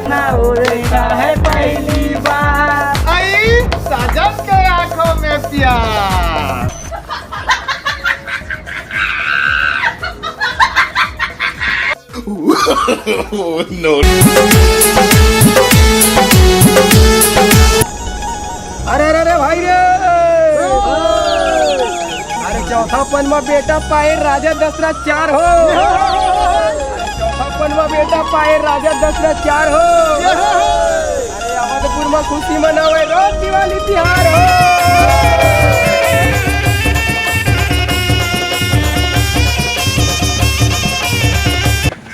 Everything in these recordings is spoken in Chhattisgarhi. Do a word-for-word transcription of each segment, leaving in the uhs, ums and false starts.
ना हो रहा है पहली बार। आई साजन के आंखों में प्यार। No। अरे, अरे, अरे भाई रे। अरे चौथा पनवा बेटा पाए राजा दशरथ चार हो। चौथा पनवा बेटा पाए राजा दशरथ चार हो। अरे अवधपुर में खुशी मनावे रोज दिवाली तिहार हो।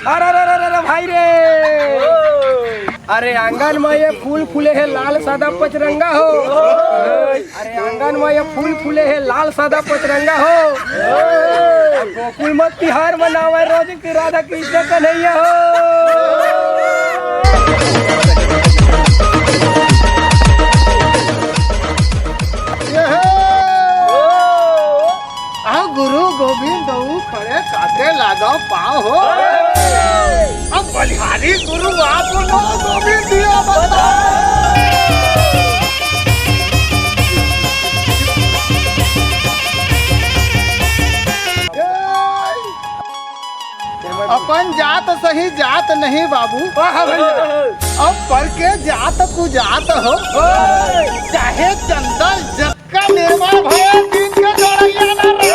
अरे, अरे, अरे, अरे, भाई रे। अरे आंगन में ये फूल फूले हे लाल सादा पचरंगा हो। अरे आंगन में ये फूल फूले हे लाल सादा पचरंगा हो। गोकुल में तिहार मनावे रोज राधा कृष्ण कन्हैया हो। आओ गुरु गोविंद दऊ खड़े काटे लागो पाँव हो। अब बलिहारी गुरु आप लो गोविंद दिया बताओ। अपन जात सही जात नहीं बाबू। वाह भैया। अब पर के जात कुजात हो। चाहे चंदन जक्का लेवा भय दिन के जोड़ैया ना रहे।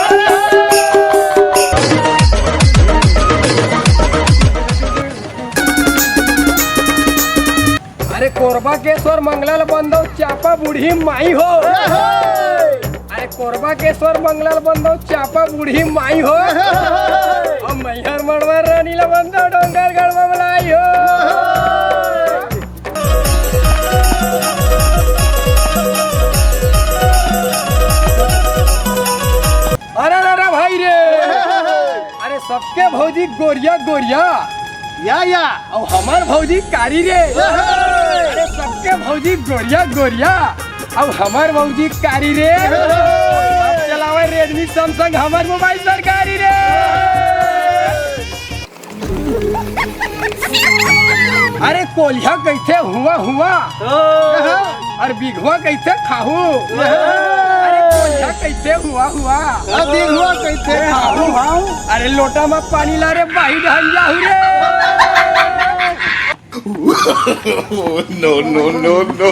अरे कोरबा के स्वर मंगला ल बंदो चापा बूढ़ी माई हो। अरे कोरबा के स्वर मंगला ल बंदो चापा बूढ़ी माई हो। अब मैहर मड़वा रानी ल बंदो डोंगरगढ़ बमलाई हो। अरे, अरे, अरे भाई रे। अरे सबके भौजी गोरिया गोरिया। या, या। अउ हमर भौजी कारी रे। अरे सबके भौजी गोरिया गोरिया। अउ हमर भौजी कारी रे। अब चलावे Redmi Samsung हमर मोबाइल सरकारी रे। अरे कोलिहा कहिथे हुआ हुआ। अउ बिघवा कहिथे खाहू। अरे कोलिहा कहिथे हुआ हुआ। अउ बिघवा कहिथे खाहू। अरे लोटा में पानी ला रे बाही ढंग जाहू रे। No, no, no, no।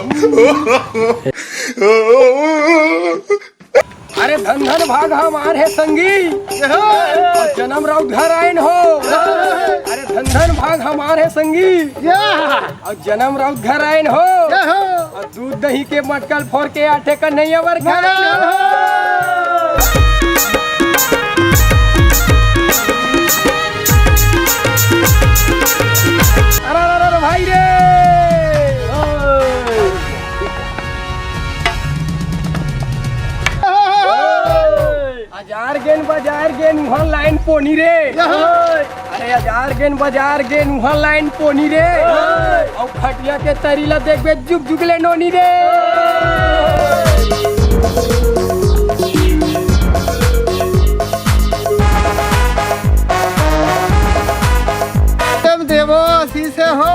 अरे धन धन भाग हमार हे संगी। अउ जनम राउत घर आयन हो। अरे धन धन भाग हमार हे संगी। अउ जनम राउत घर आयन हो। अउ दूध दही के मटकल फोर के आठे कन्हैया बर घर आयन हो। अरे, अरे, अरे, भाई रे। अजार गेन बजार गेन उहाँ लाइन पोनी रे। अरे अजार गेन बजार गेन उहाँ लाइन पोनी रे। अउ खटिया के तरी ला देखबे जुग जुग ले नोनी रे। देव देवो आशीष हो।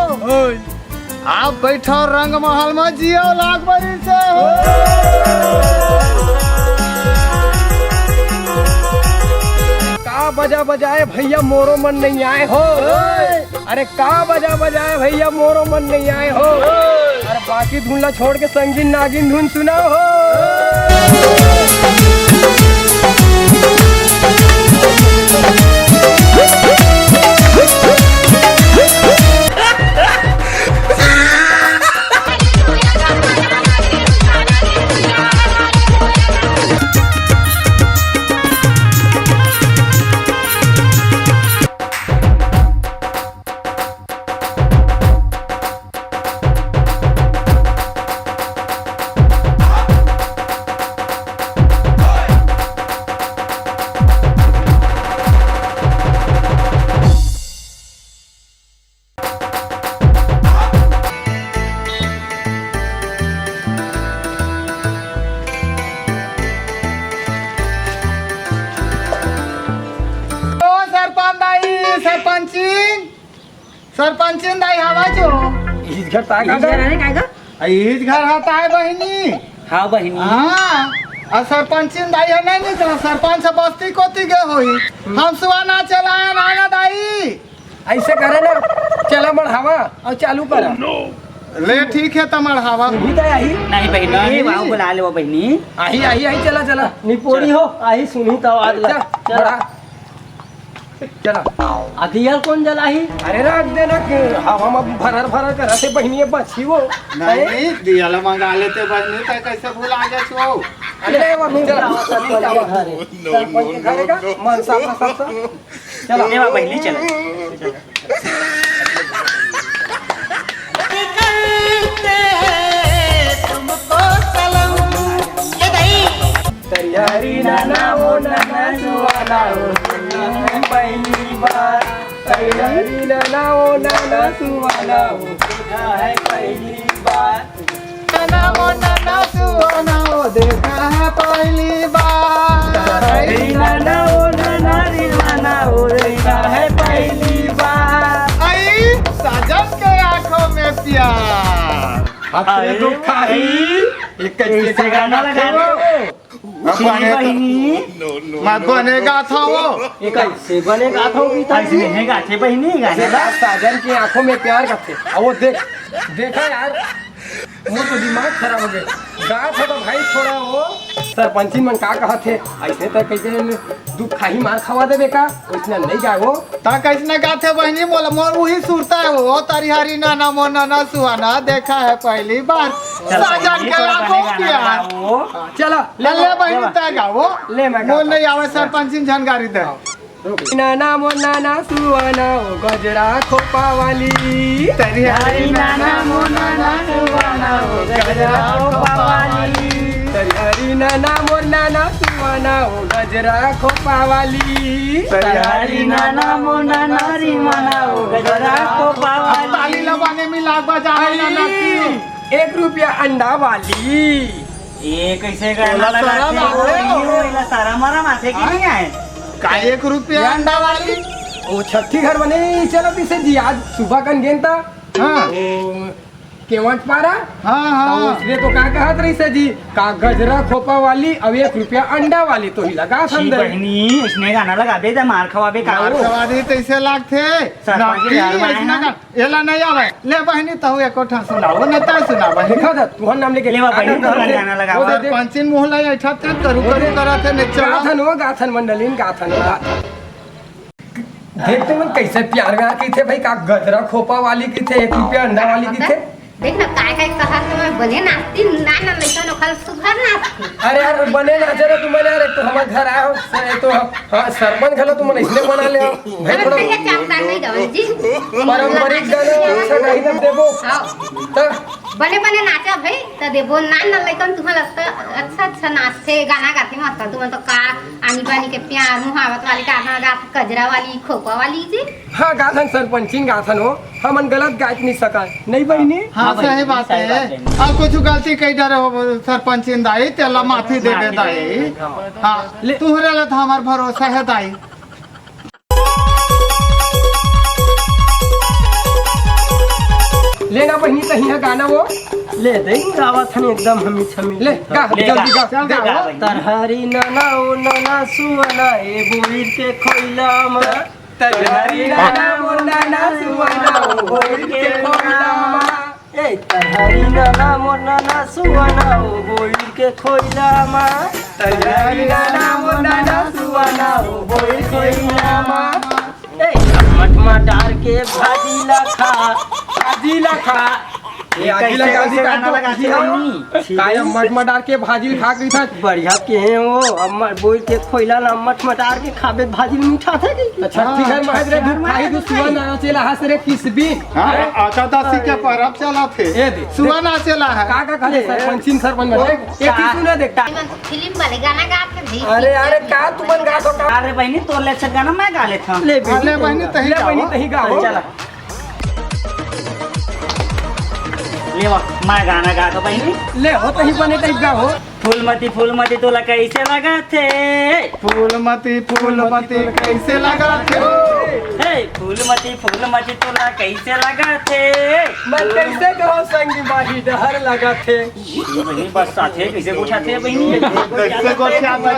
आप बैठो रंग महल में जियो लाख बरिस हो। का बजा बजाए भैया मोरो मन नहीं आए हो। अरे का बजा बजाए भैया मोरो मन नहीं आए हो। अरे बाकी धुन ला छोड़ के संगीन नागिन धुन सुनाओ हो। ओ सरपंच दाई, सरपंचिन, सरपंचिन दाई हवा जो। इही घर ताय का? इही घर हे, काय का? आ, इही घर हा ताय बहिनी। हाँ बहिनी। हाँ, आ सरपंचिन दाई हे नहीं निकला, सरपंच ह बस्ती कोती गे होही। हम सुआ नाचे ला आना दाई। अइसे करा ना, चला मढ़ावा अउ चालू करा। ले ठीक हे, त मढ़ावा। भी तो आही। नहीं बहिनी, नहीं। वहाँ बुला ले वो बहिनी। आही, आही, आही, चला, चला। निपोरी हो, आही सुनही त आवाज ला। चल, चला। मढ़ा। चला। आ दिया ल कोन जलाही? अरे रख दे ना, कि हवा म भरर भरर करत हे बहिनी, ये बची वो। नहीं, दिया ला मंगा लेते बहिनी, त कइसे भुला जाथो? अरे वो नहीं चला। सरपंच के घरे। सरपंच के घरे का? मन साफ, साफ, साफ। चलो। ले बा बहिनी, चलो। तैयारी नाना ओ नाना सुआना ओ, पहली बार। तैयारी नाना ओ नाना सुआना ओ, देखा है पहली बार। नाना ओ नाना सुआना ओ, देखा है पहली बार। अरे नाना ओ नाना रे नाना ओ, देखा है पहली बार। आई साजन के आंखों में प्यार। हाथ में अरे दुख खाही, ये कैसे कैसे गाना गाना लगा खाओ? रहे हो? अब बने तो बहिनी। मैं बने गाथों वो। ये कैसे बने गाथों की था? ऐसे नहीं गाथे बहिनी, गाने अरे गा। रात साजन की आंखों में प्यार करते। अब वो देख, देखा यार, मोर तो दिमाग खराब हो गया। गाथों तो भाई थोड़ा वो। सरपंची मन का कहत हे, ऐसे तो कैसे दुख खाही मार खवा देबे का? वैसना नहीं गाय वो। ता कैसना गाथे बहिनी, मोला मोर उही सुरता हे वो। तैयारी नाना ओ नाना सुआना, देखा है पहली बार। चल, साजन बहिनी, के थोड़ा आंखों बने गाना प्यार। लगाओ। चला, ले, ले ले, बहिनी, ले। तैं गावो। ले, मैं मोर गाता नहीं हूँ। आवे, सरपंचिन झन गारी दे। नाना ओ नाना सुआना ओ, गजरा खोपा वाली। तैयारी नाना ओ नाना सुआना ओ, गजरा खोपा वाली। तैयारी नाना ओ नाना सुआना ओ, गजरा खोपा वाली। तैयारी नाना ओ नाना सुआना ओ, गजरा खोपा वाली। ताली लबाने में लाग बजा है ना, नाती। एक रुपया अंडा वाली। ये कैसे गाना तोला लगा शरम थे? आवे हो? ये वाला शरम वरम आथे कि हाँ? नहीं आए? का एक रुपया अंडा वाली? ओ छट्ठी घर बने चलत रिसे जी, आज सुबह कन गेन ता। हाँ। ओ केवट पारा? हाँ, हाँ। तो उसने तो का कहत रिसे जी, का गजरा खोपा वाली, अब एक रुपया अंडा वाली तो ही लगा छी संदे। बहिनी, इसने गाना लगाबे त मार खवाबे का मार हो? खवा दी तइसे लागथे। सरपंच नाती, यार, मैं इसने ना। गा-, एला नहीं आवे। ले बहिनी, तहु एको ठन सुनाओ, न तैं सुना बहिनी। देखा था, तुहर नाम लेके लेवा बहिनी, आ, तुहर आ, गाना लगावा। वो दे, दे। सरपंचिन मुँह ला ऐठा तें करू करू करत हे, ने चला। गाथन हो, गाथन मंडलीन, गाथन हो, गाथन। देख तुमन कैसे प्यार व्यार कहिथे भाई, का गजरा खोपा वाली कहिथे, एक रुपया अंडा वाली कहिथे। देख ना, काय काय कहत हे, मैं बने नाचती, ना ना लइका नो खल सुघर नाचती। अरे यार, बने नाचे रे तुमन यार, एक तो हमर घर आए हो, स-, एक तो हम, हाँ, सरपंच घलो तुमन इसने बना ले हो। भाई अरे थोड़ा भैया, चाप तार नहीं गावन जी। पारंपरिक गाना अच्छा गाही तब देबो। हाँ। त बने बने नाचा भाई, त देबो ना ना लइका नो तुमन लगता अच्छा अच्छा नाचथे, गाना गाथे मस्त, तुमन तो का आनी बानी के प्यार मुहावत वाली गाना गात, गजरा वाली, खोपा वाली जी। हाँ, गाथन सरपंचिन गाथन हो, हमन गलत गाय नहीं सकन, नहीं बहिनी? हाँ, हाँ, सही बहिनी, बात सही हे। बात हे। अब कुछ गलती कही डरे हो सरपंचिन दाई, तेला माफी देबे माफी दाई। देबे, हाँ। हाँ, ले। तुहरे ला तो हमार भरोसा हे दाई। लेना बहिनी, तही है गाना वो। ले दे, गावत हन एकदम हमी छमी। ले, गा, ले, जल्दी गा, गा, चल, गा, गा। गा, बहिनी। तरहरी नना ओ नना सुअना, ए बोइर के खोइला मा। तरहरी नना ओ नना सुअना, ओ बोइर के खोइला मा। ए, तरहरी नना ओ नना सुअना, ओ बोइर के खोइला मा। तरहरी नना ओ नना सुअना, ओ बोइर के खोइला मा। ए, मट मटार के भाजी ला खा, भाजी ला खा। ए, ये आजी ला कैसे गाजी कैसे का गाना तो लगाते जी हो हाँ। नी? कायम मट मटार के भाजी ला खा के था। बढ़िया के हो, अम्मा बोइर के खोइला ला मट मटार के खाबे भाजी ला मीठा था कि? अच्छा, ठीक है, महाराज रे, दुख खाई, दुख सुआ ना चला हंस रे किसबी। हाँ, एकादशी के परब चला थे। ए दे, सुआ ना चला है। का, का, का, ए, सरपंच, सिंह सरपंच बने। ए, का? की सुना दे। फिल्म वाले गाना गा के भी। अरे, अरे, का तुमन गा तो का? अरे बहिनी, तोर ले अच्छा गाना मैं गा लेथंव। ले हाँ, ले बहिनी, बहिनी, तही ले गाओ। बहिनी, तही गाओ। चला। ले वा, मैं गाना गा दो बहिनी। ले हो, तही बने तही गाओ। फूलमती, फूलमती तोला कइसे लगथे? फूलमती, फूलमती कइसे लगथे? हे फूलमती, फूलमती तोला कइसे लगथे? मैं कइसे कहूँ संगी, बाही डहर लगथे। बहिनी, बस साथे कइसे गोठियाथे बहिनी? कइसे गोठियाथे?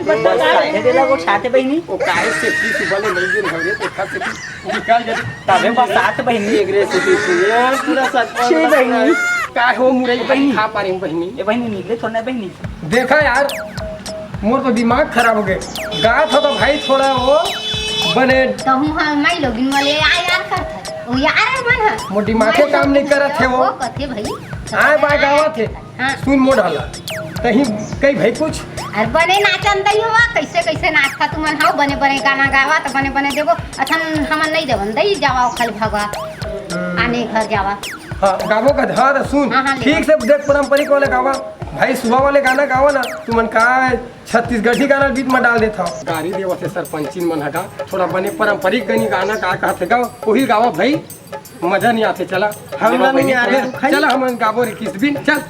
बस साथे तेला गोठियाथे बहिनी। ओ काहे सेती सुबह ले नइ गिन हवे, देखा सेती निकल जाथे। तभे बस साथ बहिनी। एक रे सेती सुनिया, पूरा सच छी बहिनी। काय हो मुरई बहिनी। खा पा रही हूँ बहिनी। ए बहिनी, निकले थोड़ा ना बहिनी। देखा यार, मोर तो दिमाग खराब हो गए। गात हो तो भाई थोड़ा वो बने। कहूँ हाँ, माई लोगिन वाले आ यार करत है। वो यार है मन है। मोर दिमाग के काम नहीं करत है वो। वो कथे भाई। आए बाय गावत है। हाँ। सुन मोर हला। तही कई भाई कुछ। अरे बने नाचन दई हो, कइसे कइसे नाचथा तुमन, हाँ, बने बने गाना गावा, त बने बने देबो। अथन हमन नहीं देवन दई, जावा खाली भगवा। आने घर जावा। हाँ, गाबो का धार सुन। हाँ, हाँ, ले ठीक लो। से देख, पारंपरिक वाले गावा। भाई, सुबह वाले गाना गावा ना, तुमन का छत्तीसगढ़ी गाना बीच में डाल देथा। गारी देवत हे सरपंचिन मन हटा, थोड़ा बने पारंपरिक गनी गाना का कहत हे गाओ, वही गावा भाई, मजा नहीं आते। चला, हम ना नहीं आते। चला, हम गाबो रे किस दिन, चल।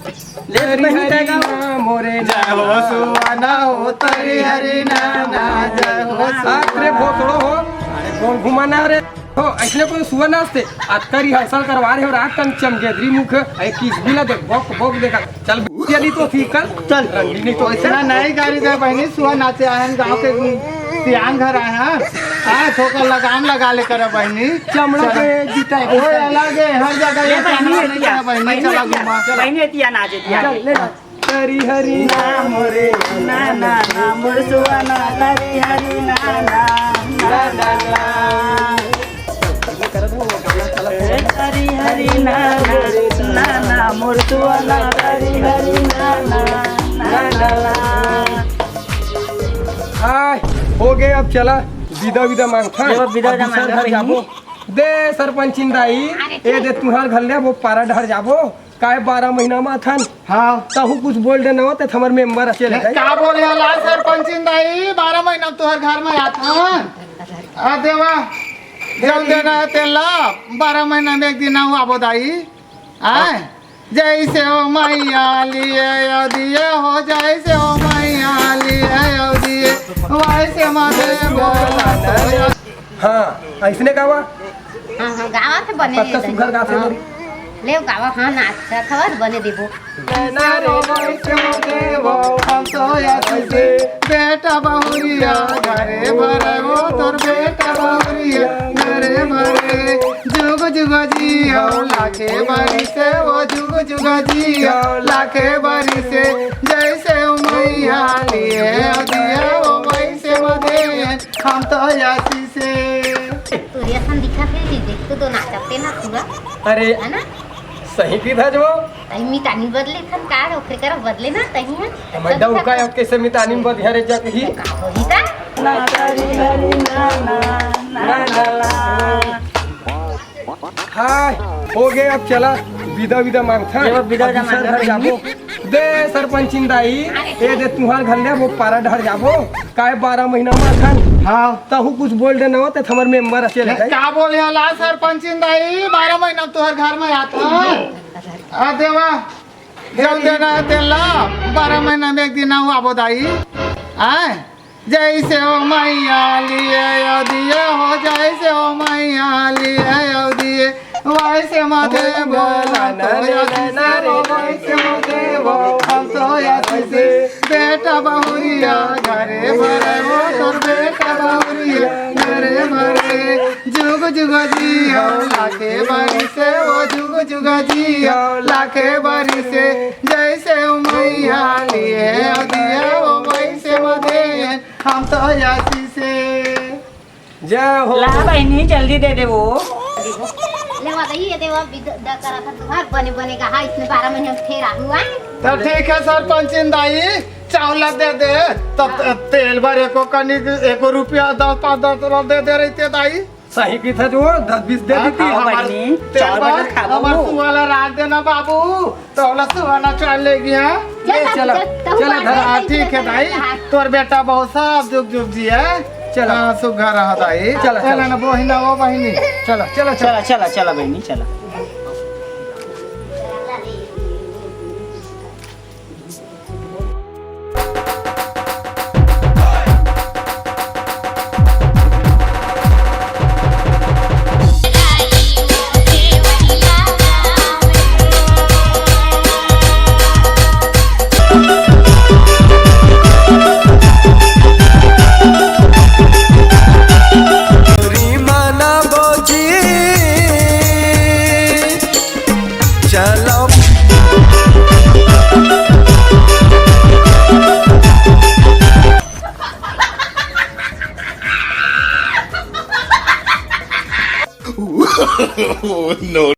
ले हरी बहन हरी का गाओ। ना मोरे जय हो सुहाना हो तरी हरी ना ना जय हो सुहाना। अरे भोसड़ो हो, अरे कौन घुमाना रे? हो, ऐसने कोई सुअर नाचते। अतका रिहर्सल करवा रहे हो, रात कन चमगेदरी मुख, ऐ किस बिला देख, बक, बक देखा। चल, चली तो ठीक कर। चल। रंगीनी तो ऐसा नहीं गारी दे बहनी, सुअर नाचे आए हैं, गाँव के सियान घर आए हैं। हाँ, थोका लगाम लगा ले कर बहनी। चमड़ा चल। के जूता है। ओए, अलग है, हर जगह ये ये बहनी चमड़ा है नहीं क्या? कर बहनी, बहनी चला है क्या? घुमा। बहनी है क्या, नाचे क्या? चल, ले जा। हरी हरी नाम रे, ना, ना, ना, मोर सुआ ना, हरी हरी ना, ना, ना, ना, ना। हरी हरी ना, ना, ना, ना, मोर सुआ ना, हरी हरी ना, ना, ना, ना, ना। आय, हो गए, अब चला, विदा, विदा मांगथा। जब विदा, अब विदा दूसर मांगा घर बहिनी। जाबो। दे सरपंचिन दाई, अरे ए दे तुहार घर ले, वो पारा डहर जाबो। काय बारह महीना में आथन? हाँ। तहु कुछ बोल देना हो, ते हमर मेंबर अकेले है। का बोले हला सरपंचिन दाई, बारह महीना में तोहर घर में आथन। आ देवा, जब देना है तेला, बारह महीना में एक दिन आऊ आबो दाई। आय, जैसे ओ मैया लिए दिए हो, जैसे ओ मैया लिए दिए, वैसे मते बोला। हाँ, ऐसने गावा। हाँ, हाँ, गावा थे बने पक्का दे। सुघर गाथे हाँ। दे। ले गावा, हाँ, नाच, खबर बने देबो। ना रे, वैसे मते वो, हम तो ऐसे से। बेटा बहुरिया, घरे भरे वो, तोर बेटा बहुरिया, घरे भरे। जुग जुग जियो, लाखे बरिस वो, जुग जुग जियो, लाखे बरिस। जैसे ओ मैया लिए दिए वो, वैसे मते हम तो आशीष से। तोरे असन दिखत हे जी, देख तो दो नाचते ना पूरा। अरे, है ना? सही की धज वो। तई मितानी बदले थन का, ओकरे करा बदले ना, तही है। हमर डौका अब कैसे मितानी बदले रे जग ही। का होही का? ना तारी हरी ना, ना, ना, ना, ना। हाय, हो गए, अब चला, विदा, विदा मांगथा। ये विदा, विदा अब दूसर मांगथा घर जाबो। बहिनी। दे सरपंचिन दाई, अरे ए दे तुहार घर ले, वो पारा डहर जाबो। काय बारह महीना में अथन? हाँ। तहु कुछ बोल देना हो, ते हमर मेंबर अकेले है। का बोले हला सरपंचिन दाई, बारह महीना में तुहार घर में आथन। आ देवा, जब देना है तेला, बारह महीना में एक दिन आऊ आबो दाई। आय, जैसे ओ मैया लिए दिए हो, जैसे ओ मैया लिए दिए, वैसे मते बोला तो आशीष से वो, वैसे मते वो, हम तो आशीष से। बेटा बहुरिया घरे भरे वो, तोर बेटा बहुरिया घरे भरे। जुग जुग जियो लाखे बरिस वो, जुग जुग जियो लाखे बरिस। जैसे ओ मैया लिए दिए वो, वैसे मते हम तो आशीष से। जय हो। ला बहिनी, जल्दी दे दे वो। ले वा दई, ये देवा विदा करा था तुहार बने बने का, हाँ, इसने बारह महीने में फेर आहू आए। तो ठीक है सरपंचिन दाई, चावल दे दे, तो तेल बर एको कनी, एको रुपया दस पाँच दस रुपया दे दे रहिते दाई। सही की था जो दस बीस दे हाँ, देती। हाँ, हमारे बहिनी, तेल चावल बर, बटर खाबो। हमारे सुवाला राख देना बाबू। तो लसुआना चाल ले गया। चल, चल, चल, चल, चल, चल, हाँ, ठीक है दाई, तोर बेटा बहुत साफ जुग जुग जी है। चल। हाँ, सुघर रहा दाई। चल, चल चल। ना बहिना, वो बहिनी। चल, चल, चल। चला, चला, चला बहिनी, चला। Oh no.